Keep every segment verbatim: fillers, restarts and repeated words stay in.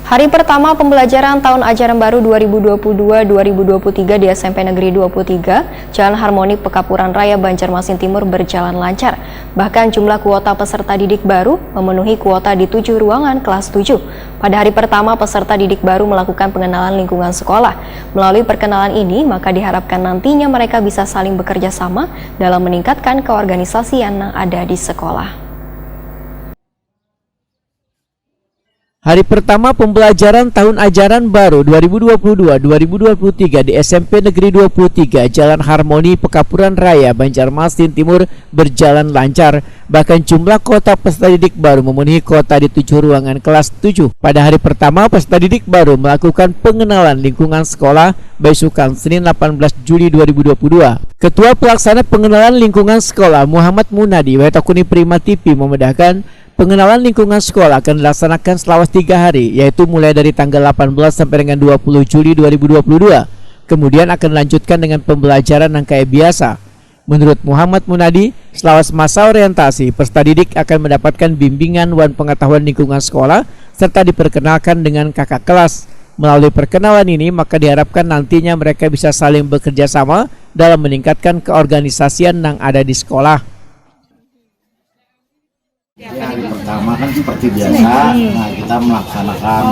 Hari pertama pembelajaran tahun ajaran baru dua ribu dua puluh dua dua ribu dua puluh tiga di S M P Negeri dua puluh tiga, Jalan Harmoni, Pekapuran Raya, Banjarmasin Timur berjalan lancar. Bahkan jumlah kuota peserta didik baru memenuhi kuota di tujuh ruangan kelas tujuh. Pada hari pertama, peserta didik baru melakukan pengenalan lingkungan sekolah. Melalui perkenalan ini, maka diharapkan nantinya mereka bisa saling bekerja sama dalam meningkatkan keorganisasian yang ada di sekolah. Hari pertama pembelajaran tahun ajaran baru dua ribu dua puluh dua dua ribu dua puluh tiga di S M P Negeri dua puluh tiga Jalan Harmoni, Pekapuran Raya, Banjarmasin Timur berjalan lancar. Bahkan jumlah kuota peserta didik baru memenuhi kuota di tujuh ruangan kelas tujuh. Pada hari pertama, peserta didik baru melakukan pengenalan lingkungan sekolah baisukan Senin delapan belas Juli dua ribu dua puluh dua. Ketua Pelaksana Pengenalan Lingkungan Sekolah Muhammad Munadi, Wetakuni Prima T V, memedahkan, pengenalan lingkungan sekolah akan dilaksanakan selama tiga hari, yaitu mulai dari tanggal delapan belas sampai dengan dua puluh Juli dua ribu dua puluh dua. Kemudian akan dilanjutkan dengan pembelajaran yang kayak biasa. Menurut Muhammad Munadi, selama masa orientasi, peserta didik akan mendapatkan bimbingan wan pengetahuan lingkungan sekolah serta diperkenalkan dengan kakak kelas. Melalui perkenalan ini, maka diharapkan nantinya mereka bisa saling bekerja sama dalam meningkatkan keorganisasian yang ada di sekolah. Hari pertama kan seperti biasa, nah kita melaksanakan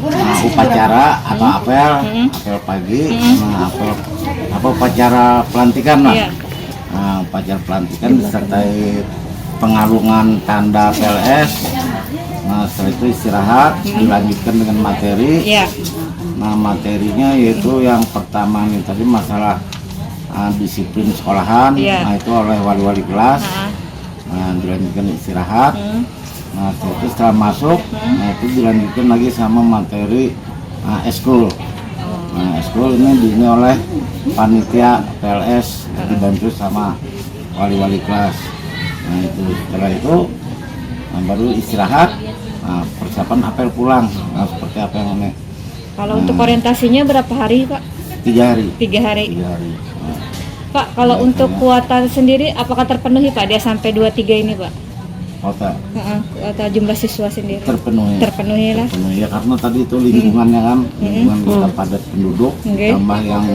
nah, upacara atau apel, apel pagi, nah apel apa upacara pelantikan lah. Nah, upacara pelantikan disertai pengalungan tanda P L S. Nah, setelah itu istirahat, dilanjutkan dengan materi. Nah, materinya yaitu yang pertama ini tadi masalah uh, disiplin sekolahan. Nah, itu oleh wali-wali kelas. Nah, dilanjutkan istirahat. Nah, setelah itu setelah masuk, nah itu dilanjutkan lagi sama materi uh, eskul. Nah, eskul ini di ini oleh panitia P L S dibantu sama wali-wali kelas. Nah, itu setelah itu nah, baru istirahat. Nah, persiapan apel pulang. Nah, seperti apa yang ini. Kalau untuk orientasinya berapa hari, Pak? Tiga hari. Tiga hari. Tiga hari. Nah, Pak, kalau untuk kuota sendiri apakah terpenuhi, Pak, di S M P dua tiga ini, Pak? Kota Heeh, kuota jumlah siswa sendiri. Terpenuhi. Terpenuhi lah. Terpenuhi ya karena tadi itu lingkungannya kan, lingkungan kita padat penduduk, Oke. Tambah yang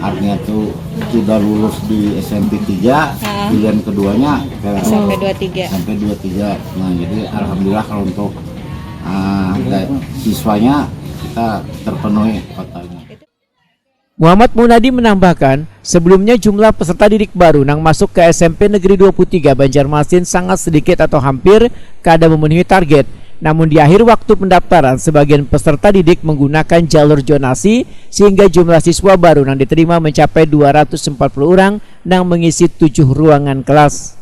artinya tuh sudah lulus di S M P tiga, Ah. Pilihan keduanya ke S M P dua tiga. S M P dua tiga. Nah, jadi alhamdulillah kalau untuk uh, da- siswanya kita terpenuhi kotanya. Muhammad Munadi menambahkan, sebelumnya jumlah peserta didik baru nang masuk ke S M P Negeri dua puluh tiga Banjarmasin sangat sedikit atau hampir kada memenuhi target. Namun di akhir waktu pendaftaran, sebagian peserta didik menggunakan jalur zonasi sehingga jumlah siswa baru nang diterima mencapai dua ratus empat puluh orang nang mengisi tujuh ruangan kelas.